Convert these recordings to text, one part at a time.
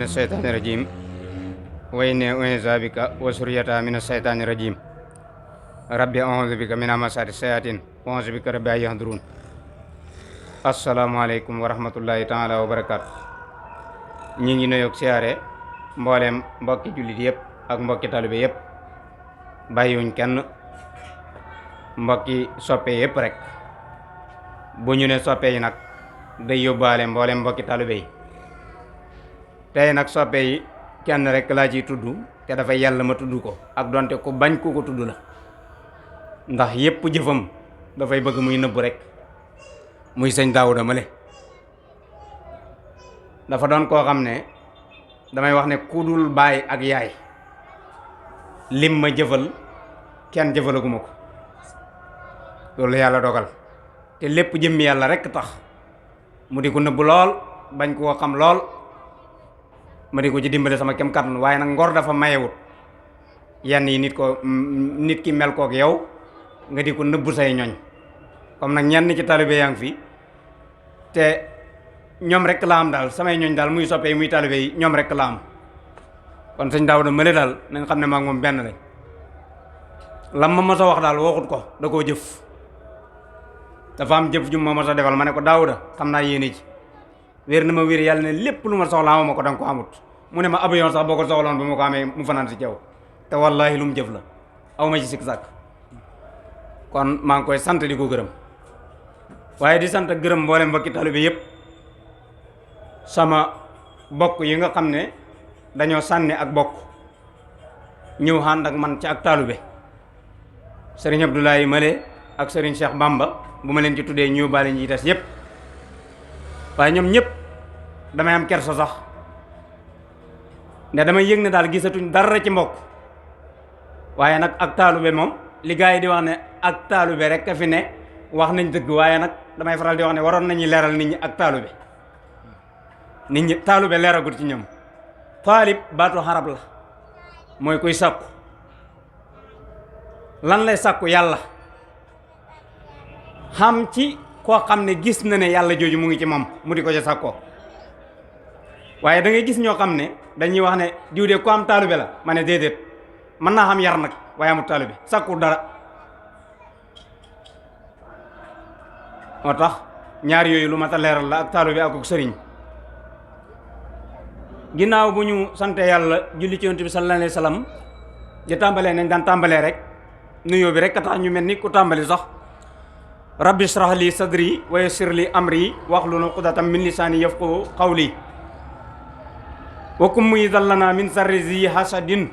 الشيطان الرجيم وإني أعوذ بك وذريتها من الشيطان الرجيم ربي أعوذ بك من همزات الشياطين وأعوذ بك ربي أن يحضرون asalaamaaleykum wa rahmatullahi taala wa barakaatu ñi ngi nuyoog siyaare mboolem mbokki jullit yëpp ak mbokki talibe yëpp bàyyiwuñ kenn mbokki soppe yëpp rek bu ñu ne soppe yi nag day yóbbaale mboolem mbokki talibe yi tey nag soppe yi kenn rek laa ciy tudd te dafa yàlla ma tudd ko ak donte ku bañ ku ko tudd la ndax yépp jëfam dafay bëgg muy nëbb rek muy sëñ Daawuda male dafa doon koo xam ne damay wax ne ku dul baay ak yaay lim ma jëfal kenn jëfalaguma ko loolu yàlla dogal te lépp jëmmi yàlla rek tax mu di ko nëbb lool bañ koo xam lool ma di ko ci dimbale sama kem kàttan waaye nag ngor dafa mayewut yenn yi nit ki mel kook yow nga di ko nëbb say ñoñ comme nag ñenn ci taalibe yaa ngi fi te ñoom rek la am daal samay ñoñ daal muy soppee muy taalibe yi ñoom rek la am kon sëñ Daawuda mële daal nañ xam ne maa ngi moom benn lañ lam ma mos a wax daal waxut ko da koo jëf dafa am jëf ju ma mos a defal ma ne ko Daawuda xam naa yéene ci wér na ma wér yàlla ne lépp lu ma soxla amuma ko danga ko amut mu ne ma ab yoon sax boo ko soxloon ba ma ko amee mu fanaan si jaw te wallaahi lu mu jëf la aw ma ci sikk sàkk kon maa ngi koy sant di ko gërëm waaye di sant gërëm mboolem mbokki taalibe yëpp sama bokk yi nga xam ne dañoo sànni ak bokk ñëw ànd ak man ci ak taalibe sëriñ Abdoulaye Male ak sëriñ Cheikh Bamba bu ma leen ci tuddee ñëw baale ñi des yëpp waaye ñoom ñëpp damay am kersa sax nde damay yëg ne daal gisatuñ dara ci mbokk waaye nag ak taalube moom li gars yi di wax ne ak taalube rek a fi ne wax nañ dëgg waaye nag damay faral di wax ne waroon nañuy leeral nit ñi ak taalube nit ñi taalube leeragut ci ñoom taalib baatu xarab la mooy kuy sàkku lan lay sàkku yàlla xam ci koo xam ne gis na ne yàlla jooju mu ngi ci moom mu di ko ca sàkkoo waaye da ngay gis ñoo xam ne dañuy wax ne diw de ku am taalube la ma ne déedéet mën naa xam yar nag waaye amul taalube sàkku dara moo tax ñaar yooyu lu mat a leeral la ak taalube ak sëriñ ginnaaw bu ñu sante yàlla julli ci yonent bi sallallahu alayhi wa sallam di tàmbalee nañ daan tàmbalee rek nuyoo bi rek a tax ñu mel ni ku tàmbali sax rabbi shrah li sadri wa yassir li amri wahlul uqdatam min lisaani yafqahu qawli wa kum mu'izan lana min sarri zi hasadin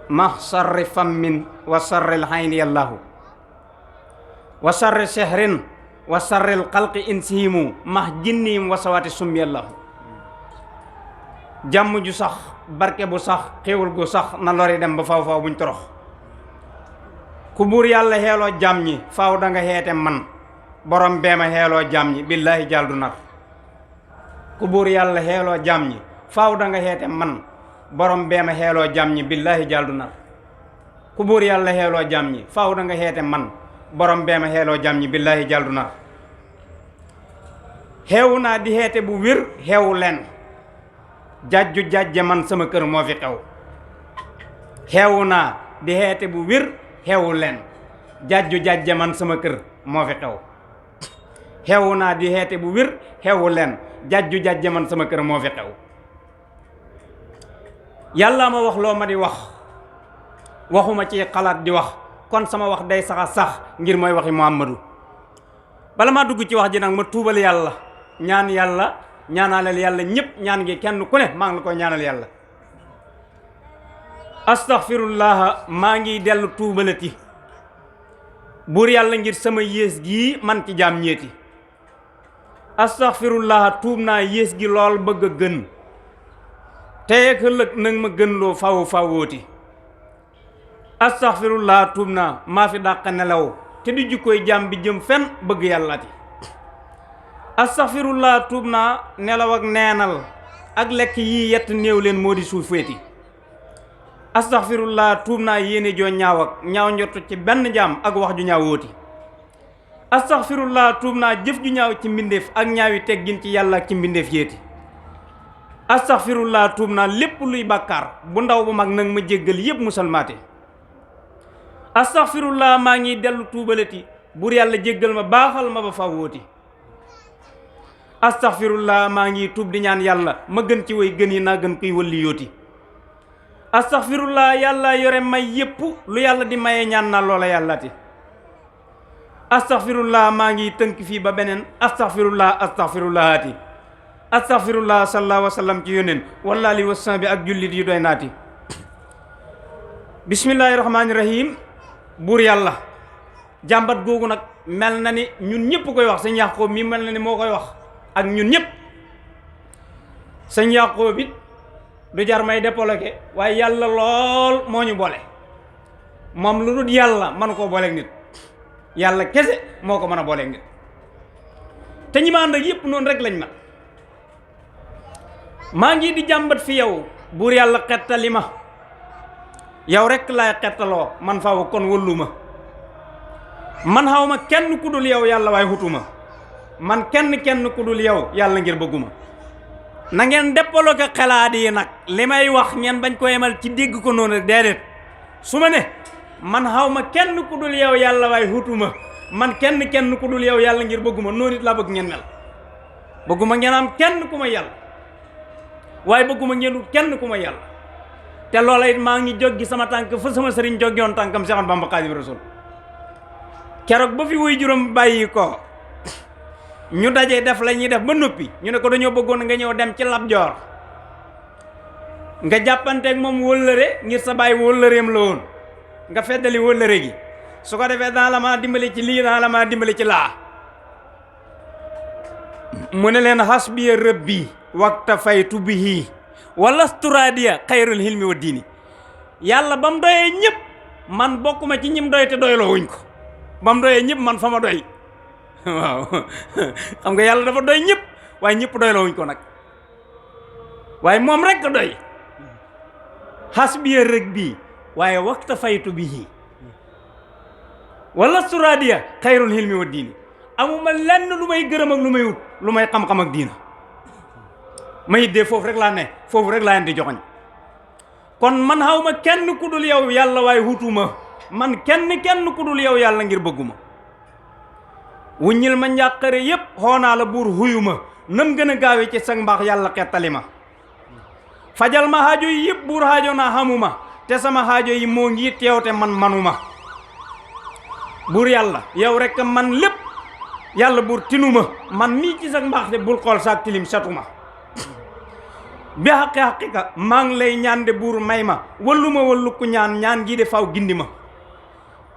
ma sarri fammin wa sarril hayni yallahu wa sarri sehrin wa sarril xalqi insihimu ma jinnim wa sawati summi yallahu jàmm ju sax barke bu sax xéewal gu sax na lori dem ba faw faw buñ torox ku buur yàlla xeeloo jàmm ñi faaw da nga xeete man borom beema xeeloo jàmm ñi billaahi jaal du nar ku buur yàlla xeeloo jàmm ñi faaw da nga xeete man borom beema xeeloo jàmm ñi billaahi jaal du nar ku buur yàlla xeeloo jàmm ñi faaw da nga xeete man borom beema xeeloo jàmm ñi billaahi jaal du nar xeewu naa di xeete bu wér xeewu leen jajju jajje man sama kër moo fi xew xeewu naa di xeete bu wér xewu leen jajju jajje man sama kër moo fi xew xewu naa di xeete bu wér xewu leen jajju jajje man sama kër moo fi xew yàlla ma wax loo ma di wax waxuma ci xalaat di wax kon sama wax day saxa sax ngir mooy waxi Muhammadu bala maa dugg ci wax ji nag ma tuubal yàlla ñaan yàlla ñaanaleel yàlla ñëpp ñaan ngi kenn ku ne maa ngi la koy ñaanal yàlla astaghfirullah maa ngi dellu tuubalati buur yàlla ngir sama yées gii man ci jaam ñeeti astaghfirullah tuub naa yées gi lool bëgg a gën tey ak ëllëg nag ma gën loo faw fawooti astaghfirullah tuub naa maa fi dàq nelaw te di jukkoy jaam bi jëm fen bëgg yàllaati astaghfirullah tuub naa nelaw ak neenal ak lekk yii yett néew leen moo di suufeeti astaghfirullah tuub naa yéene joo ñaaw ak ñaaw njortu ci benn jaam ak wax ju ñaaw wóoti astaghfirullah tuub naa jëf ju ñaaw ci mbindeef ak ñaawi teggin ci yàlla ak ci mbindeef yéeti astaghfirullah tuub naa lépp luy bàkkaar bu ndaw bu mag nag ma jéggal yépp musalmaate astaghfirullah maa ngi dellu tuubalati buur yàlla jéggal ma baaxal ma ba faw wóoti astaghfirullah maa ngi tuub di ñaan yàlla ma gën ci way gën yi naa gën koy wëlli yooti astaghfirullah yàlla yore may yépp lu yàlla di maye ñaan naa loola yàllati astaghfirullah maa ngi tënk fii ba beneen astaghfirullahati astaghfirullah sallallahu wa sallam ci yónneen wala ali wasan bi ak jullit yi doy naati bismillahi rahmaani rahim buur yàlla jàmbat googu nag mel na ni ñun ñëpp koy wax sëñ Yaqoob mi mel na ni moo koy wax ak ñun ñëpp sëñ Yaqoob it du jar may dépologué waaye yàlla lool moo ñu boole moom lu dul yàlla mën koo booleeg nit yàlla kese moo ko mën a booleeg nit te ñi ma ànd ak yëpp noonu rek lañ maa ngi di jàmbat fi yow buur yàlla xettali ma yow rek laay xettaloo man faaw kon wëllu ma man xaw ma kenn ku dul yow yàlla waaye xutuma man kenn ku dul yow yàlla ngir bëgguma na ngeen déppaloo ko xalaat yi nag li may wax ngeen bañ ko yemal ci dégg ko noonu rek déedéet su ma ne man xaw ma kenn ku dul yow yàlla waaye xutuma man kenn ku dul yow yàlla ngir bëgguma noonu it laa bëgg ngeen mel bëgguma ngeen am kenn ku ma yàlla waaye bëgguma ngeen kenn ku ma yàlla te loola it maa ngi joggi sama tànk fa sama sëriñ joggi woon tànkam Seex Bamba Xaadimu Rasuul keroog ba fi wuy juróom bàyyi ko ñu daje def la ñuy def ba noppi ñu ne ko dañoo bëggoon nga ñëw dem ci Lat Joor nga jàppanteeg moom wëllëre ngir sa bàyyi wëllëreem la woon nga feddali wëllëre gi su ko defee dana la maa dimbali ci lii dana la maa dimbali ci laa mu ne leen hasbiya rabbi waktafaytu bihi walastu raadiya xayrul hilmi wa diini yàlla ba mu doyee ñëpp man bokkuma ci ñim doy te doyloo wuñ ko ba mu doyee ñëpp man fa ma doy waaw xam nga yàlla dafa doy ñëpp waaye ñëpp doyloo wuñ ko nag waaye moom rek doy hasbiya rabbi waaye waktafaytu bihi walastu raadiya xayrul hilmi wa diini amuma lenn lu may gërëm ak lu may wut lu may xam-xam ak diina may dee foofu rek laa ne foofu rek laa leen di joxoñ kon man xaw ma kenn ku dul yow yàlla waaye hutuma man kenn ku dul yow yàlla ngir bëgguma wuññil ma njàqare yépp xoonaa la buur huyu ma nam gën a gaawe ci sag mbaax yàlla xettali ma fajal ma xaajo yi yépp buur xaajo naa xamuma te sama xaajo yi moo ngi teew te man manuma buur yàlla yow rek man lépp yàlla buur tinuma man mii ci sag mbaax te bul xool saak tilim satuma bi xaqi maa ngi lay ñaan de buur may ma wallu ku ñaan gii de faw gindi ma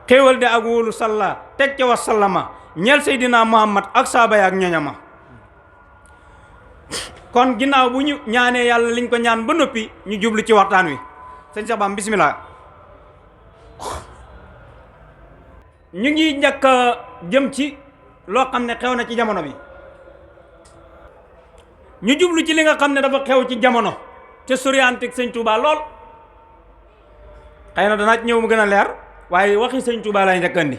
xéewal de ak wóolu salla teg ca wasallama ñeel seydina muhammad ak saaba ya ak ñoñama kon ginnaaw bu ñu ñaanee yàlla liñ ko ñaan ba noppi ñu jublu ci waxtaan wi sëñ Cheikh Bam bismillah ñu ngi njëkk jëm ci loo xam ne xew na ci jamono bi ñu jublu ci li nga xam ne dafa xew ci jamono te sorianteeg sëñ Touba lool xëy na danaa ci ñëw mu gën a leer waaye waxi sëñ Touba lay njëkk andi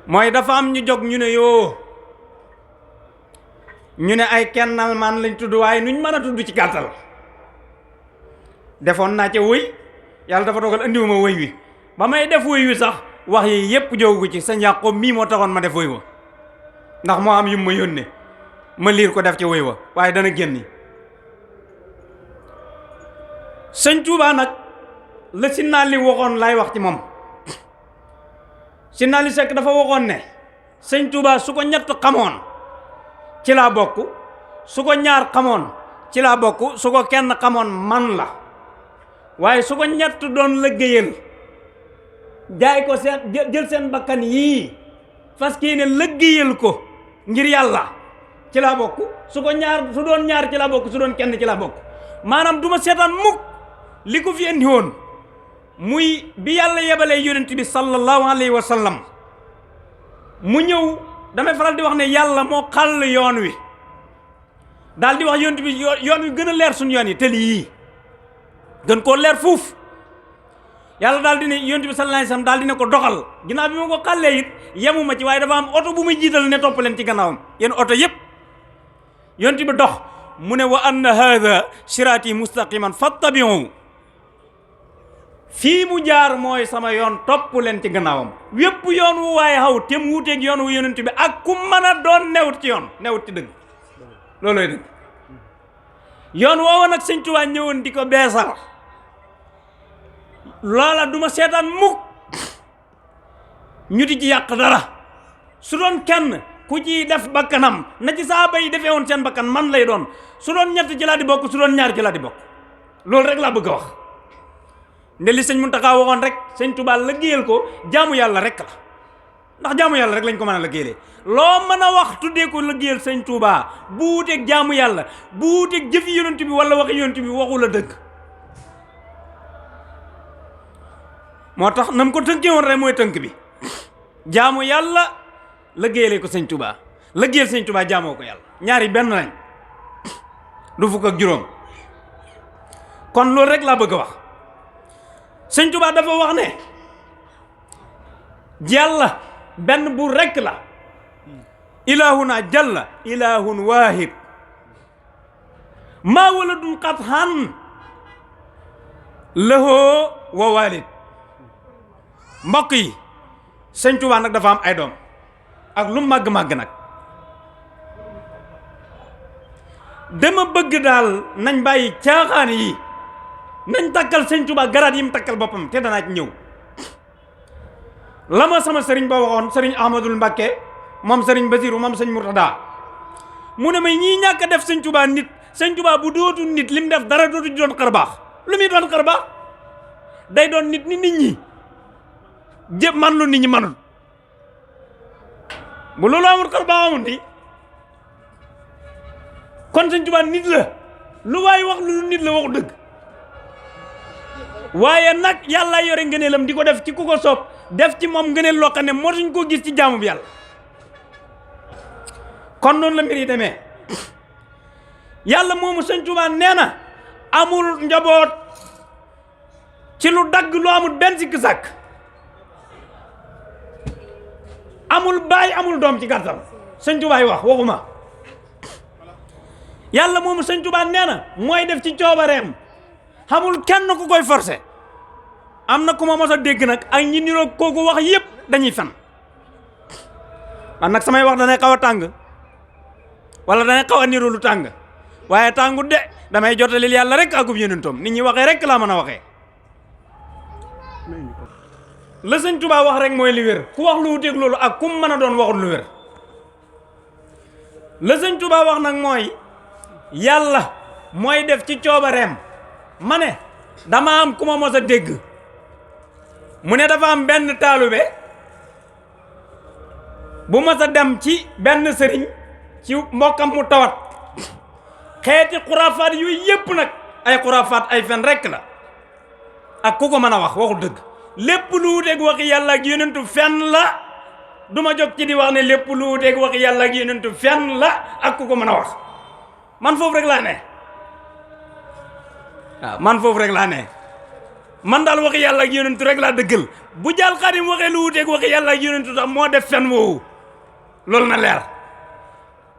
mooy dafa am ñu jog ñu ne yoo ñu ne ay kennal man lañ tudd waaye nuñ mën a tudd ci gàttal defoon naa ca wëy yàlla dafa dogal andiwuma wëy wi ba may def wëy wi sax wax yi yépp jógu ci sëñ Yaqoob mii moo taxoon ma def wëy wa ndax moo am yum ma yónnee ma liir ko def ci wëy wa waaye dana génni sëñ Touba nag la si naa li waxoon lay wax ci moom si naa li Seck dafa waxoon ne sëñ Touba su ko ñett xamoon ci laa bokk su ko ñaar xamoon ci laa bokk su ko kenn xamoon man la waaye su ko ñett doon liggéeyal jaay ko seen jël seen bakkan yii fas kii ne liggéeyal ko ngir yàlla ci laa bokk su doon ñaar ci laa bokk su doon kenn ci laa bokk maanaam du ma seetaan mukk li ko fi indi woon muy bi yàlla yebalee yonent bi sallallahu alayhi wa sallam mu ñëw damay faral di wax ne yàlla moo xàll yoon wi daal di wax yonent bi yoon wi gën a leer suñu yoon yi te lii gën koo leer fuuf yàlla daal di ne yonent bi sallallahu alayhi wa sallam daal di ne ko doxal ginnaaw bi ma ko xàllee it yemu ma ci waaye dafa am oto bu muy jiital ne topp leen ci gannaawam yéen oto yëpp yonent bi dox mu ne wa anna hadha siraati mustaqiman fattabi'u fii mu jaar mooy sama yoon topp leen ci gannaawam wépp yoon wu waaye xaw te mu wuteeg yoon wu yonent bi ak ku mën a doon newut ci yoon newut ci dëgg loolooy dëgg yoon woowa nag sëñ Tuubaa ñëwoon di ko beesal loola duma seetaan mukk ñu di ci yàq dara su doon kenn ku ci def bakkanam na ci saaba yi defee woon seen bakkan man lay doon su doon ñett ci laa di bokk su doon ñaar ci laa di bokk loolu rek laa bëgg a wax nde li sëñ Muntaxa waxoon rek sëñ Tuubaa liggéeyal ko jaamu yàlla rek la ndax jaamu yàlla rek lañ ko mën a liggéeyee loo mën a wax tuddee ko liggéeyal sëñ Tuubaa bu wuuteeg jaamu yàlla bu wuuteeg jëfi yonent bi wala waxi yonent bi waxu la dëgg moo tax nam ko tënkee woon rek mooy tënk bi jaamu yàlla liggéeyale ko sëñ Tuubaa liggéeyal sëñ Tuubaa jaamoo ko yàlla ñaari benn lañ du fukk ak juróom kon loolu rek laa bëgg a wax sëñ Tuubaa dafa wax ne yàlla benn buur rekk la ilaahuna jalla ilaahun waahid maa waladun qat'an lahu wa walid mbokk yi sëñ Tuubaa nag dafa am ay doom ak lu màgg-màgg nag dama bëgg daal nañ bàyyi caaxaan yi nañ takkal sëñ Tuubaa garaat yi mu takkal boppam te danaa ci ñëw la ma sama sëriñ ba waxoon sëriñ Ahmadul Mbàkke moom sëriñ Basiru moom sëñ Murtada mu ne may ñii ñàkk a def sëñ Tuubaa nit sëñ Tuubaa bu dootu nit lim def dara dootu doon xar baax lu muy doon xar baax day doon nit ni nit ñi jëpp man lu nit ñi manul bu loolu amul xar baax amul di kon sëñ Tuubaa nit la lu waay wax lu nit la waxu dëgg waaye nag yàlla yore ngëneelam di ko def ci ku ko soob def ci moom ngëneel loo xam ne moo suñ koo gis ci jaamu bi yàlla kon noonu la mbir yi demee yàlla moomu sëñ Tuubaa nee na amul njaboot ci lu dagg lu amul benn sikk sàkk amul baay amul doom ci gàttal sëñ Tuubaa yi wax waxuma yàlla moomu sëñ Tuubaa nee na mooy def ci coobareem xamul kenn ku koy forcé am na ku ma mos a dégg nag ak ñi niroo kooku wax yépp dañuy fen man nag samay wax danay xaw a tàng wala danay xaw a niroo lu tàng waaye tàngut de damay jotalil yàlla rek akub yonentam nit ñi waxee rek laa mën a waxee la sëñ Tuubaa wax rek mooy li wér ku wax lu wuteeg loolu ak kum mën a doon waxul lu wér la sëñ Tuubaa wax nag mooy yàlla mooy def ci coobareem ma ne dama am ku ma mos a dégg mu ne dafa am benn taalube bu mos a dem ci benn sëriñ ci mbokkam mu tawat xeeti xuraafaat yooyu yépp nag ay xuraafaat ay fen rekk la ak ku ko mën a wax waxul dëgg lépp lu wuteeg waxi yàlla ak yonentu fen la du ma jóg ci di wax ne lépp lu wuteeg waxi yàlla ak yonentu fen la ak ku ko mën a wax man foofu rek laa ne waaw man foofu rek laa ne man daal waxi yàlla ak yonentu rek laa dëggal bu jaal xaadim waxee lu wuteeg waxi yàlla ak yonentu tax moo def fen woowu loolu na leer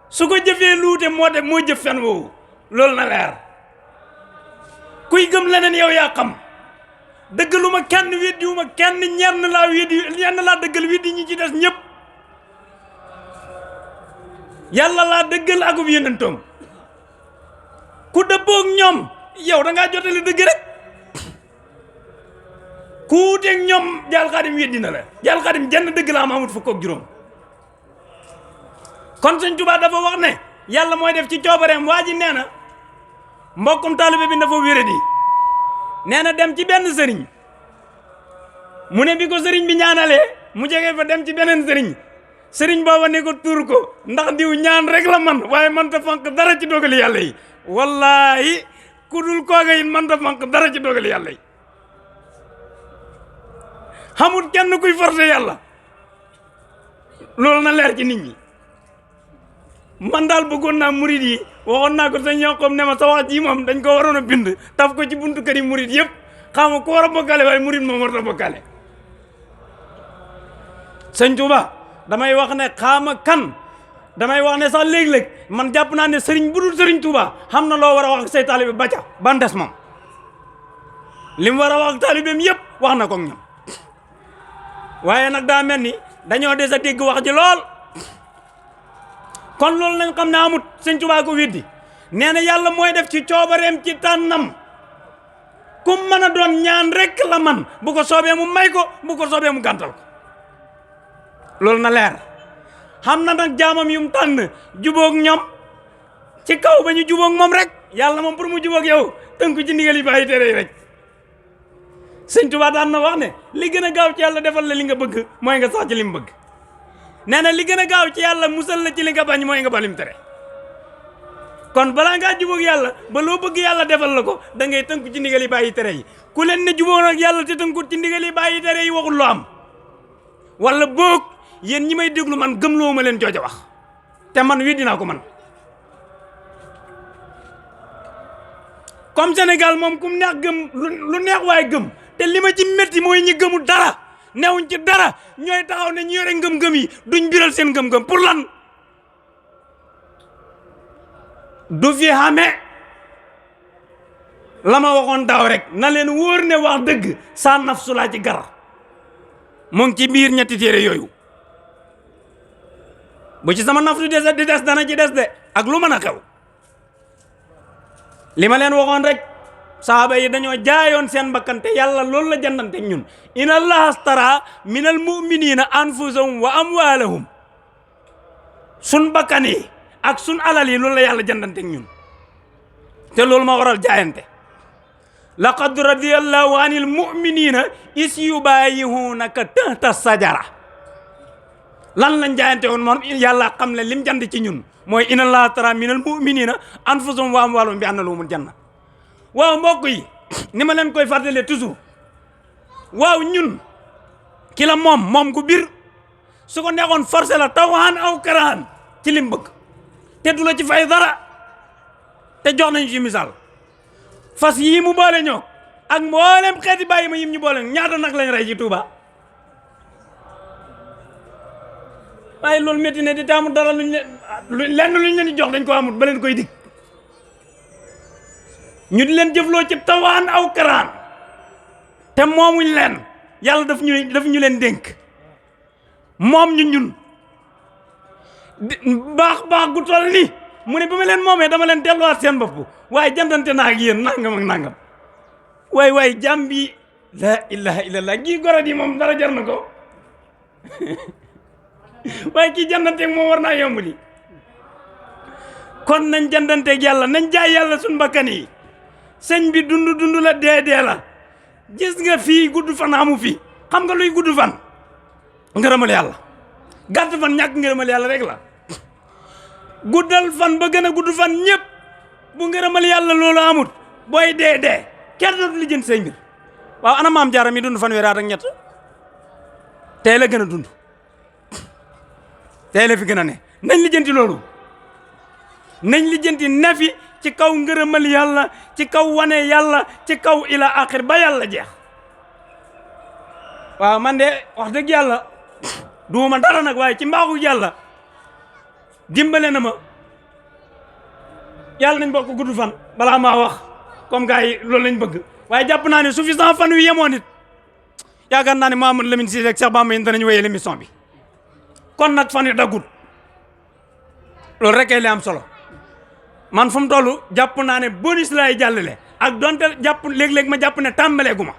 su ko jëfee lu wute moo jëf fen woowu loolu na leer kuy gëm leneen yow yaa xam dëggalu ma kenn weddiwu ma kenn ñenn laa dëggal weddi ñi ci des ñëpp yàlla laa dëggal akub yonentam ku dëppoog ñoom yow da ngaa jotali dëgg rek ku wuteeg ñoom jaal xaadim weddi na la jaal xaadim jenn dëgg la am amut fukk ak juróom kon sëñ Tuubaa dafa wax ne yàlla mooy def ci coobareem waa ji nee na mbokkum taalibe bi dafa wéradi nee na dem ci benn sëriñ mu ne bi ko sëriñ bi ñaanalee mu jege fa dem ci beneen sëriñ booba ne ko tuur ko ndax diw ñaan rek la man waaye man ta fanq dara ci dogali yàlla yi wallaahi ku dul kooga it man ta fanq dara ci dogali yàlla yi xamul kenn kuy forcé yàlla loolu na leer ci nit ñi man daal bëggoon naa murid yi waxoon naa ko sa ñoom ne ma sa wax ji moom dañ ko waroon a bind taf ko ci buntu kër yi murid yëpp xam nga ku war a bokkale waaye murid moom war a bokkale sëñ Tuuba damay wax ne xaama kan damay wax ne sax léeg-léeg man jàpp naa ne sëriñ bu dul sëriñ Touba xam na loo war a wax ak say taalibe ba ca ban des moom li mu war a wax ak taalibeem yëpp wax na ko ak ñoom waaye nag daa mel ni dañoo des a dégg wax ji lool kon loolu nañ xam ne amut sëñ Touba ko weddi nee na yàlla mooy def ci coobareem ci tànnam ku mën a doon ñaan rek la man bu ko soobee mu may ko bu ko soobee mu gàntal ko loolu na leer xam na nag jaamam yu mu tànn jubóog ñoom ci kaw ba ñu jubóog moom rek yàlla moom pour mu jubóog yow tënku ci ndigal yi bàyyi tere yi rek sëñ Tuubaa daan na wax ne li gën a gaaw ci yàlla defal la li nga bëgg mooy nga sax ci li mu bëgg nee na li gën a gaaw ci yàlla musal la ci li nga bañ mooy nga balim tere kon balaa ngaa jubóog yàlla ba loo bëgg yàlla defal la ko da ngay tënku ci ndigal yi bàyyi tere yi ku leen ne jubóog nag yàlla te tënkut ci ndigal yi bàyyi tere yi waxul loo am wala boog yéen ñi may déglu man gëmloo ma leen jooja wax te man wi dinaa ko man comme Sénégal moom kum neex gëm lu neex waaye gëm te li ma ci métti mooy ñi gëmul dara newuñ ci dara ñooy taxaw ne ñu yore ngëm-ngëm yi duñ biral seen ngëm-ngëm pour lan du fi xamee la ma waxoon daaw rek na leen wóor ne wax dëgg saa nafsu laa ci gar mu ngi ci biir ñetti téere yooyu bu ci sama nafsu di des dana ci des de ak lu mën a xew li ma leen waxoon rek sahaaba yi dañoo jaayoon seen bakkan te yàlla loolu la jëndante ñun inna allaha astara minal mu'minina anfusahum wa amwalahum sun bakkan yi ak sun alal yi loolu la yàlla jëndante ñun te loolu ma waral jaayante laqad radiyallahu anil mu'minina is yubayi'unaka tahta sajara lan lañ jaayante woon moom yàlla xam ne lim jand ci ñun mooy inna allaha astara minal mu'minina anfusahum wa amwalahum bi anna lahumul janna waaw mbokk yi ni ma leen koy fàttalee toujours waaw ñun ki la moom ku bir su ko neexoon forcé la tawaan aw karaan ci lim bëgg te du la ci fay dara te jox nañu ci misaal fas yii mu boole ñoo ak mboolem xeeti bàyyi ma yim ñu boole ñaata nag lañ rey ci Touba waaye loolu métti ne di taamu dara luñ leen di jox dañ ko amut ba leen koy dig ñu di leen jëfloo ci tawaan aw karaan te moomuñ leen yàlla daf ñu leen dénk moom ñun baax gu toll ni mu ne ba ma leen moomee dama leen delluwaat seen bopp waaye jandante naa ak yéen nangam ak nangam waaye jàmm bi la ilaha illallah gii gorod yi moom dara jar na ko waaye kii jandanteeg moom war naa yomb li kon nañ jandanteeg yàlla nañ jaay yàlla suñ bakkan yi sëñ bi dund la dee la gis nga fii gudd fan amu fi xam nga luy gudd fan ngërëmal yàlla gàtt fan ñàkk ngërëmal yàlla rek la guddal fan ba gën a gudd fan ñëpp bu ngërëmal yàlla loolu amut booy dee kenn dootu li jënd say mbir waaw ana maam Jaara mi dund fanweeri at ak ñett tey la gën a dund tey la fi gën a ne nañ lijjanti loolu nañ lijjanti ne fi ci kaw ngërëmal yàlla ci kaw wane yàlla ci kaw ila axir ba yàlla jeex waaw man de wax dëgg yàlla duuma dara nag waaye ci mbaaxu yàlla dimbale na ma yàlla nañ bokk gudd fan balaa maa wax comme gars yi loolu lañ bëgg waaye jàpp naa ne suffisant fan wi yemoon it yaakaar naa ne Mouhamadou Lamine Cissé ak Cheikh Bamba yi danañ wéyee l'émission bi kon nag fan wi daggut loolu rek li am solo man fu mu toll jàpp naa ne bonus laay jàllale ak donte jàpp léeg-léeg ma jàpp ne tàmbaleegu ma